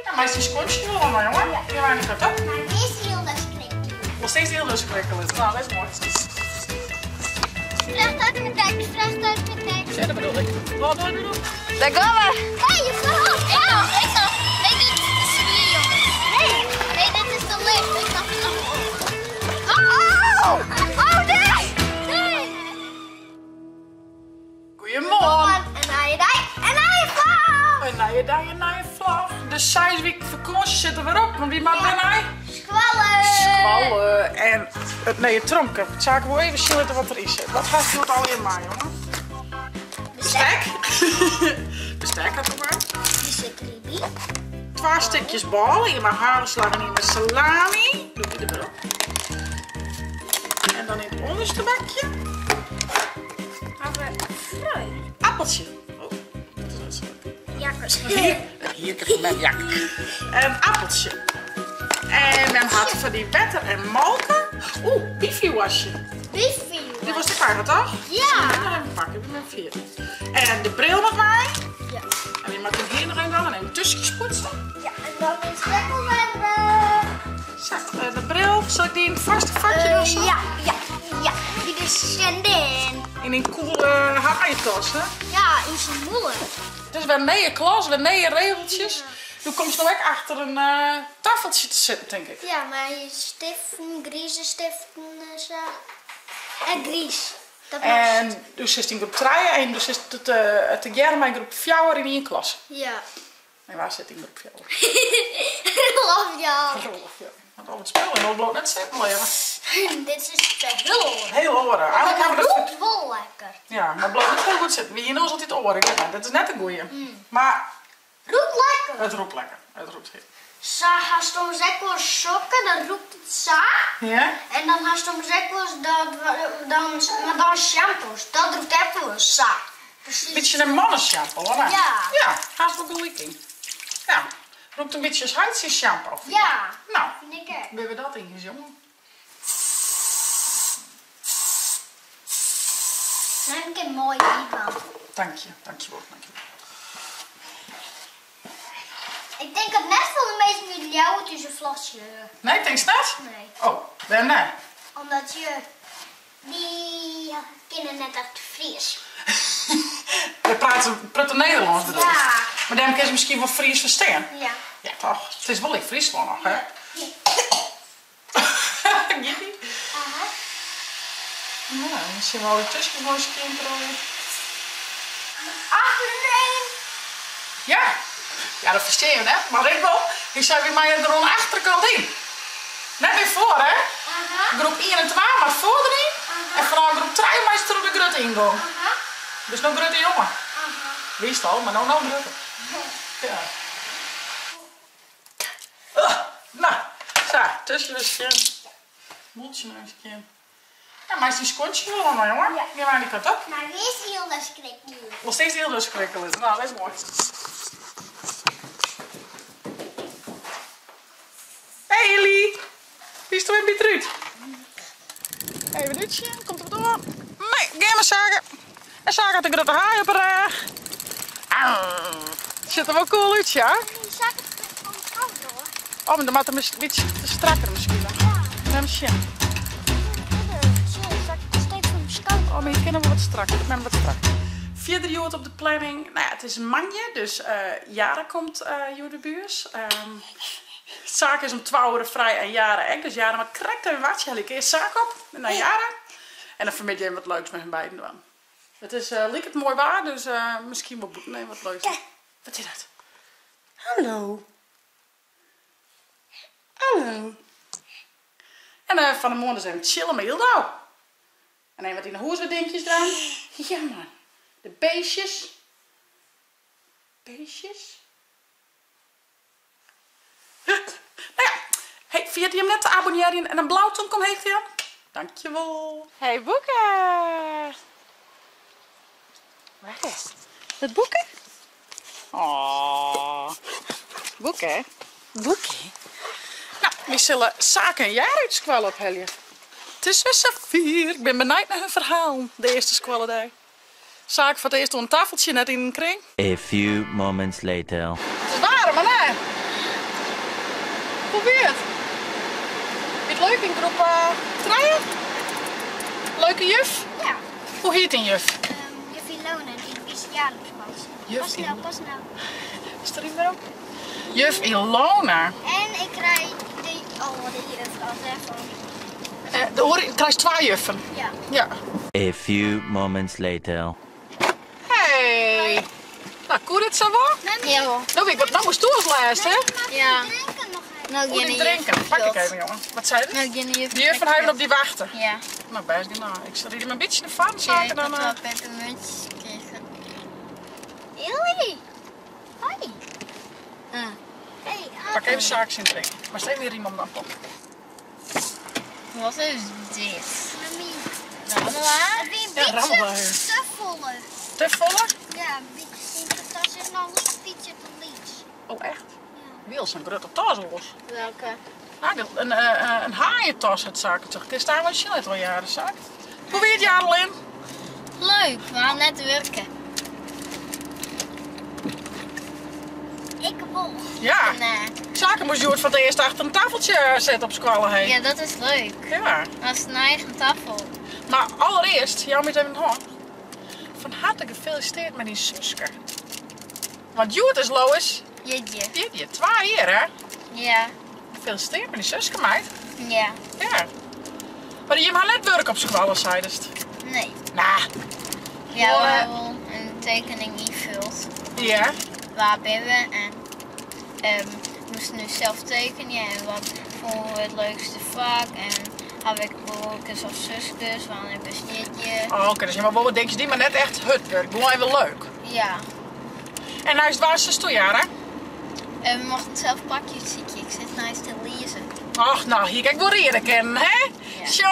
Ja, meist dyn skuontsjes wol oan, jonge. Ja. Gean wy de kant op. Maar earst hiel dat skrikken. Wolst earst hiel dat skrikke litte? Nou, dat is moai. Vracht uit mijn tekst, vracht uit mijn tekst. Ja, dat bedoel ik. Wat doe je nu? Daar gaan we. Hé, je vlag! Ik dacht, ik dacht, nee, dit is de jongen. Nee, nee, dit is de lift. Ik dacht, oh. Oh, oh nee! Nee! Goeiemoarn. In nije dei, in nije vlog! In nije dei, in nije vlog. De 6 wiken fakânsje sit der wer op, want wy moatte wer nei Skoalle! Skoalle en it nije tromke. Saak wol even sjen litte wat der yn sit. Wat hast hjoed allegear mei, jonge? Bestek. Bestek hat er mei. Die zit erbij. Twa stikjes bôle, ien mei hagelslag en ien mei salami. Doe dy der wer op. En dan yn it ûnderste bakje Hawwe we fruit. Appeltsje. Oh, dat is net sa lekker. Jakkers. Hier ik mem jak. In appeltsje. En mem hat foar dy wetter en molke. Oeh, wifi-wasje. Wifi. Dy wolst ek ha, toch? Ja. Ik nog even pakken, ik ben mem ferjitten. En de bril moat mei. Ja. En dy moat ik hier noch even dwaan en even tuskjes poetse. Ja, en dan is het alweer. Zo, de bril. Sil ik dy yn it foarste fakje dwaan? Zo? Ja, ja, ja. Dit is Sendin. Yn dyn koele haaientas, hè? Ja, yn syn mûle. It is wer nije klas, wer nije regeltsjes. Do komst no ek achter in taffeltsje te sitten, tink ik. Ja, mei stiften, grize stiften en sa. En griis. Dat moast. En do sitst yn groep trije en do sitst tegearre mei groep fjouwer yn ien klasse. Ja. En wa sit yn groep fjouwer? Rolof Jan. Rolof Jan. Want al it spul en al bliuwt net sitten leave. Dit is de hiel oare. Hiel oare. Eigentlik hawwe we Het dat rûkt wol lekker. Ja, mar bliuwt net hiel goed sitten. Wy hiene oars altyd oare. Ik wit net, dit is net de goeie. Mar Rûkt lekker. It rûkt lekker. It rûkt hearlik. Sa hast soms ek wol sokken, dan rûkt it sa. Ja. En dan hast soms ek wolris dat, dan, mar dan shampoos, dat rûkt ek wolris sa. Presys. Bytsje in manneshampoo, of net? Ja. Ja, hast wol gelyk yn. Ja, rûkt in bytsje as heit syn shampoo. Ja. No, Fyn ik ek. binne we dat iens, jonge. Mem kin moai bydwaan. Dank je, dankjewol, dankjewol. Ik tink dat net folle minsken út Ljouwert ús vlog sjogge. Nee, tinkst net? Nee. Oh, wêrom net? Omdat je, dy kinne net echt Fries. Wy prate protte Nederlânsk bedoelst? Ja. Mar dêrom kinne se miskien wol Fries ferstean? Ja. Ja toch, it is wol ek Fryslân noch, hè? Giet ie? Aha. Nou, dan sille we al dy tuskjes moai skjin krije. Achterin! Ja, ja dat ferstean je net, mar ik wol. Hy sei wy meie der oan de achterkant yn. Net mear foar hè? Aha. Groep ien en twa moat foar deryn Aha. en fanôf groep trije meist troch de grutte yngong. Aha. Bist no grutte jonge. Aha. Wist al, mar no noch grutter. Ja. No, sa, tusken wer skjin. Mûltsje noch even skjin. Ja, meist dyn skuontsjes wol oan, jonge. Ja. Gean wy dy kant op. Mar earst hiel skrikke. Wolst earst hiel skrikke litte? No, dat is moai. Hey Ellie! Bist der wer by it rút? Even útsjen, komt der wat oan? Nee, gean mar Sake. En Sake hat in grutte haai op 'e rêch. Sjocht der wol cool út, ja? Sake komt koud hoor. Oh, maar dan moat er een bytsje strakker miskien. Ja. Even sjen. Oh, maar je kin him wol wat strakker. Ik mem wat strakker. Fierder hjoed op de planning. Nou ja, it is moandei, dus Jara komt hjoed by ús. Sake is om twa oere frij en Jara ek, dus Jara moat krekt even wachtsje. Helje ik earst Sake op en dan Jara. En dan fanmiddei even wat leuks mei hun beiden dwaan. It is liket moai waar, dus miskien wol bûten even wat leuks. Wat is dat? Hallo. Hallo. En fan 'e moarn dus even chillen mei Yldau. En even wat yn 'e hûs wat dinkjes dwaan. Ja man, de beestjes. Beestjes. Nou ja, hey, ferjit jim net te abonnearjen en in blau tomke omheech te jaan. Dankjewol. Hey Boeke! Waar is het Boeke? Oh, Boeke. Boeke. Nou, wy sille Sake en Jara út skoalle ophelje. It is wer safier. Ik bin benijd nei hun ferhalen, de earste skoalledei. Sake foar it earst oan in taffeltsje, net yn in kring. A few moments later. It is waarm, mar nee. Hoe wie it? Wie it leuk yn groep trije? Leuke juf? Ja. Hoe hiet dyn juf? Juf Ilona, dy is jaren op skoalle. Juf Pas nou, pas nou. Is der ien werom? Juf Ilona. En ik krij de oare juf al dêrfan. De oare, krijst twa juffen? Ja. Ja. A few moments later. Hey! Nou, koe dit sa wol? Ja hoor. No wit ik wat, no moast do as lêste, hè? Ja. Nou, Oer dyn drinken. Pak ik even, jongen. Wat sei Nou, gjin juf. De juf fan even op dy wachte. Ja. Nou, bêst genôch. Ik sil him in bytsje de farren Ja, zaken ik dan. had wel pepermuntjes gekregen. Illy! Hoi. Hey, Pak even zaken in drinken. Maar steek weer riem om dan pop. Wat is dit? Mami. Rammelaar? Het is een Ja, beetje rammelaar. te volle. Te volle? Ja, een beetje in de tas is nog een beetje te links. Oh, echt? Wil zo'n grote tas los. Welke? Nou, een haaientas het zaken toch. Het is daar wel een al jaren zaak. Hoe weer het jaar al in? Leuk, we gaan net werken. Ik wil. Ja. Nee. Zaken moest Joert van het eerst achter een tafeltje zetten op squallen heen. Ja, dat is leuk. Ja. Dat is een eigen tafel. Maar allereerst, jou moet even hoor. Van harte gefeliciteerd met die Suske. Want Joert is Lois. Jeetje. Jeetje, 2 jaar hè? Ja. Gefeliciteerd met die Suske, meid. Ja. Ja. Maar die hebben net werk op squallen, zei het. Nee. Nou. Ja, Hoor, we eh. hebben een tekening ingevuld. Ja. Waar ben we? En we moesten nu zelf tekenen. En wat vonden we het leukste vak? En heb ik broertjes of zusjes? Wanneer ben je? Oh, oké, dus je maar wat denk je die, maar net echt hut werk. Gewoon even leuk. Ja. En nou is het waar ze toe, Jara? En we mochten zelf pakjes zieken. Ik zit nou eens te lezen. Ach, nou, hier kijk wel reden kennen, hè? Ja. Zo,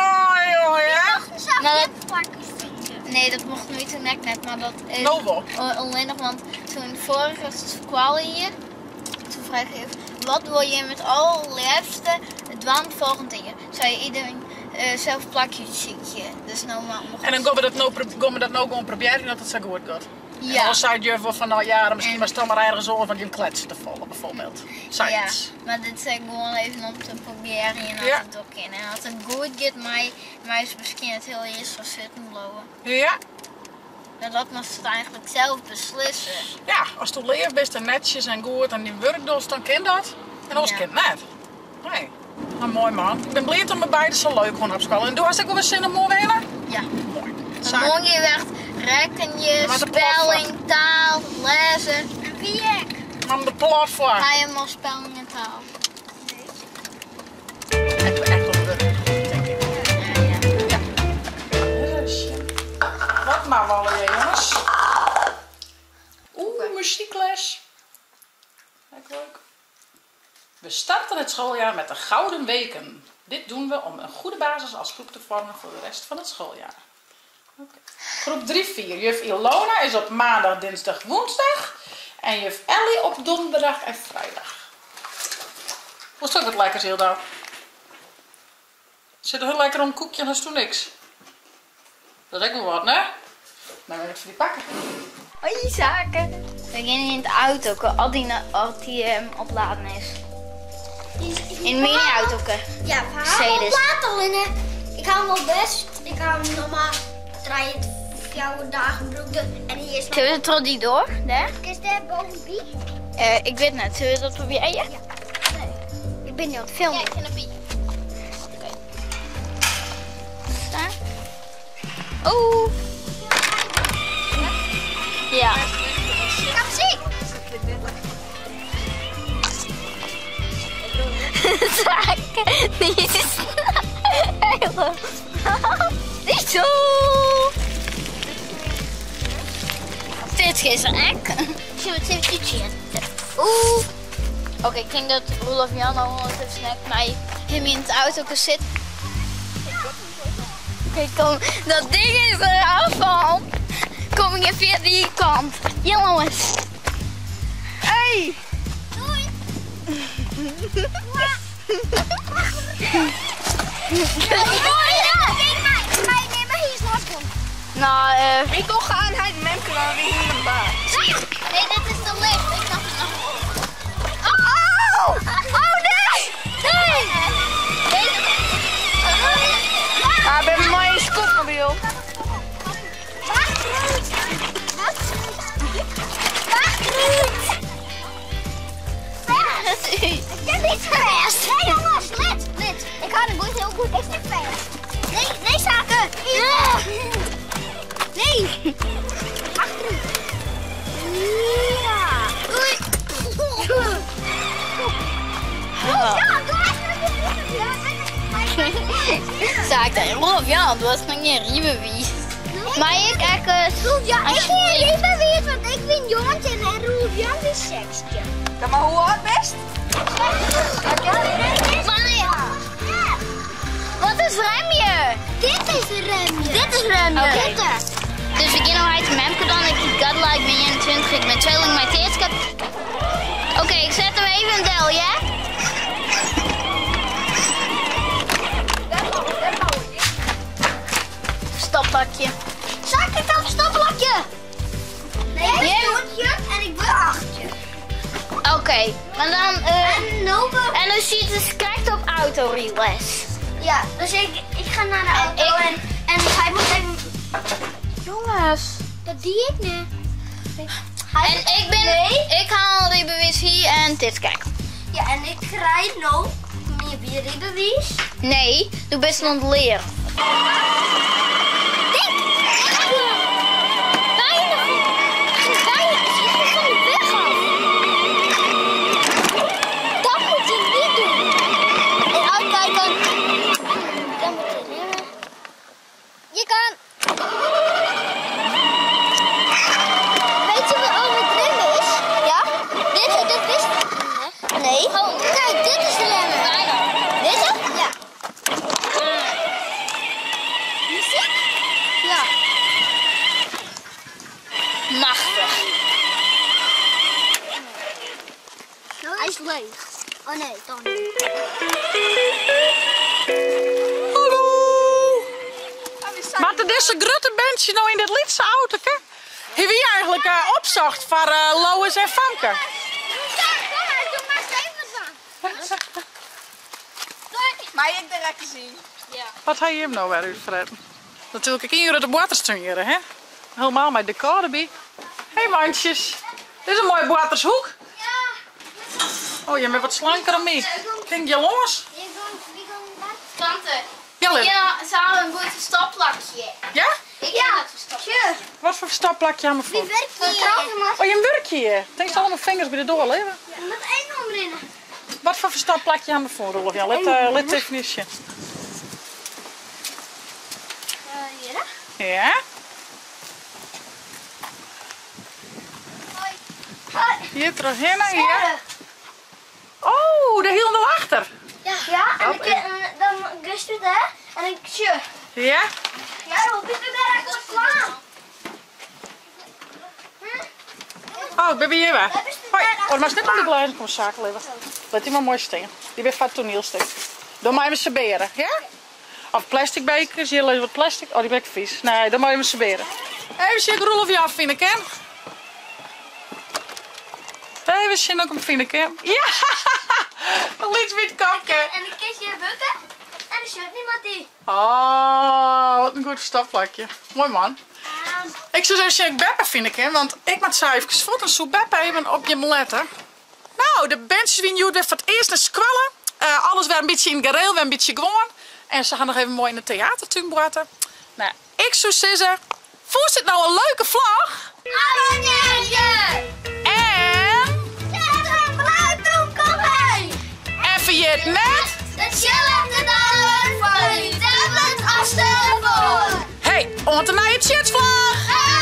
joh, ja. Zelf Maar dit pakjes zitten. Nee, dat mocht nooit toen ik net, maar dat is Nou wel. alleen nog, want toen vorige kwam hier, toen vroeg ik, wat wil je met allerliefste dwang volgend jaar? Zou je iedereen zelf plakjes zieken? Dus nou maar mocht En dan gaan we dat nou, gaan we dat nou gewoon proberen dat het zo goed gaat. En Ja. dan zei juf wel van, nou ja, misschien En- was het dan maar ergens over van die kletsen te vallen, bijvoorbeeld. Ja, Zoiets. maar dit is gewoon even om te proberen en Ja. dat het ook in. En als het goed gaat, mij is misschien het heel eerst van zitten blowen. Ja. Maar dat moest het eigenlijk zelf beslissen. Ja, als je leert best en netjes en goed en die werkdos, dan kan dat. En ons Ja. kind net. Nee. Nou, mooi man. Ik ben blij dat we beiden zo leuk gewoon op school. En doe hartstikke wel zin om morgen heen? Ja. Mooi. Want Zaken. morgen werd rekken je, Maar de spelling, taal, lezen. En wie ik? Man, de plat voor. Ga je maar spelling en taal. Echt, echt op werk, denk ik. Ja, ja. Wat maar wallen je, jongens. Oeh, muziekles. Leuk, leuk. We starten het schooljaar met de Gouden Weken. Dit doen we om een goede basis als groep te vormen voor de rest van het schooljaar. Oké. Groep 3-4. Juf Ilona is op maandag, dinsdag, woensdag. En juf Ellie op donderdag en vrijdag. Was het ook wat lekkers, Hilda? Zit er heel lekker om een koekje en dat is toen niks. Dat is ook wel wat, hè? Nou, wil ik voor die pakken. Hoi, zaken. We gaan in de auto, al die opladen is. In mijn auto. Ja, we Mercedes. gaan later in, hè. Ik hou hem wel best. Ik hou hem nog maar 3, 4 dagen broeken. En hier is nog... Zullen we het die door? Daar? Is daar boven Ik weet net. Zullen we dat proberen? Ja. Nee. Ik ben nu aan het filmen. Ja, ik ben erbij. Oké. Staan. Oeh. Ja. Kom, zie! Zaken. Die is helemaal. Niet zo. Dit is een ek. Oeh. Oké, ik denk dat Roelof Jan al ondertussen net mij hem in het auto kan zitten. Oké, kom. Dat ding is eraf van. Kom ik via die kant. Jongens. Hey. Doei! Nou, Ik wil gaan uit mijn klaar in de baan. Nee, dit is de lift. Ik dacht het nog. Oh! Oh nee! Lit út. Ik kin niet fêst. Nee jongens, lit, lit. Ik hou de boot heel goed. Ik zit fêst. Nee, nee Sake. Nee. Achteruit. Ja. Doei. Ja, doe Sake, Rolf Jan, du hast noch geen rijbewijs. Maar ik echt. Roelf Jan, ik geen rijbewijs, want ik ben Jontje en Roelf Jan is 16. Ja, maar hoe oud best? Wat is remje? Dit is remje. Dit is remje. Oké. Dus we gaan uit Memke dan. Ik heet Godlike, ik ben 21, ik ben tweeling mijn teerskap. Oké, ik zet hem even in del, ja? Stopplakje. Zak ik op stopplakje? Nee, ik ben Jontje en ik ben achtje. Oké, maar dan... En Nova. En dan ziet het krijgt op autorelax. Ja, dus ik ga naar de auto en hij moet even... Jongens. Dat die ik nu. En ik ben... Nee. Ik haal een rijbewijs hier en dit kijk. Ja, en ik rijd nou mijn rijbewijs. Nee, doe best aan het leren. Dik! Bijna! Bijna! Het is van de weg af. Dat moet je niet doen. En uitkijken. Dan moet je remmen. Je kan. Weet je wat over het remmen is? Ja? Dit, dat wist ik niet. Nee. Kijk, dit is de remmen. Bijna. Dit is? Ja. Muziek? Ja. Machtig. Hij is leeg. Oh nee, toch niet. Hallo! Maar het is een grote bandje nou in dit liedse auto, hè? Hier wie eigenlijk opzocht voor Lois en Famke. Ja, kom maar, doe maar even van. Maar ik direct gezien. Wat ga je hem nou weer uitfretten? Natuurlijk, ik hier de watersturen, hè? Helemaal met de kade bij. Hé hey, mandjes, dit is een mooie watershoek. Ja. Oh, je bent wat slanker dan mij. Ging je los? Tante, Ja, Lin. ja, ze hadden een goed stopplakje. Ja? Ik ja. dat verstopplakje. Wat voor stopplakje aan mijn voet? Werk hier. Oh, je werkje hier. Denk ze allemaal vingers bij de door, leven. Met één omrennen. Wat voor verstapplakje aan mijn voet, Rolf? Ja, let technisch. Hier, hè? Ja? Hoi. Hoi. Hier terug heen, ja. Oh, de heel achter. Ja, ja en dan gust het, hè? En ik tje. Ja? Ja, dan ben ik daar echt klaar. Oh, ik ben bij je weg. Hoi. Oh, maar is net om de glazen komt zaken leven. Laat die maar mooi staan. Die weer van het toneelstuk. Doe maar even saberen, ja? Of plastic bekers, hier ligt wat plastic. Oh, die ben ik vies. Nee, dan moet je even saberen. Even zien, Roelof je af, vind ik, hè? Even zien ook hem vind ik, hè? Ja! Een lied wit kapje. En een kistje bukken. En er zit niemand die. Oh, wat een goed stapplakje. Mooi man. Ik zou even zien Beppe vind ik, hè? Want ik moet zo even voet en zoek Beppe even op je letten. Nou, de bandjes wie nu weer voor het eerst naar squallen. Alles weer een beetje in gareel, weer een beetje gewoon. En ze gaan nog even mooi in de theatertuin braten. Nou, ik zou zeggen, voel het nou een leuke vlog? Abonneer je! En... Zet een blauw kom En vergeet net... De challenge de van je tablet als telefoon. Hey, ont de nieuwe chatvlog! Hey!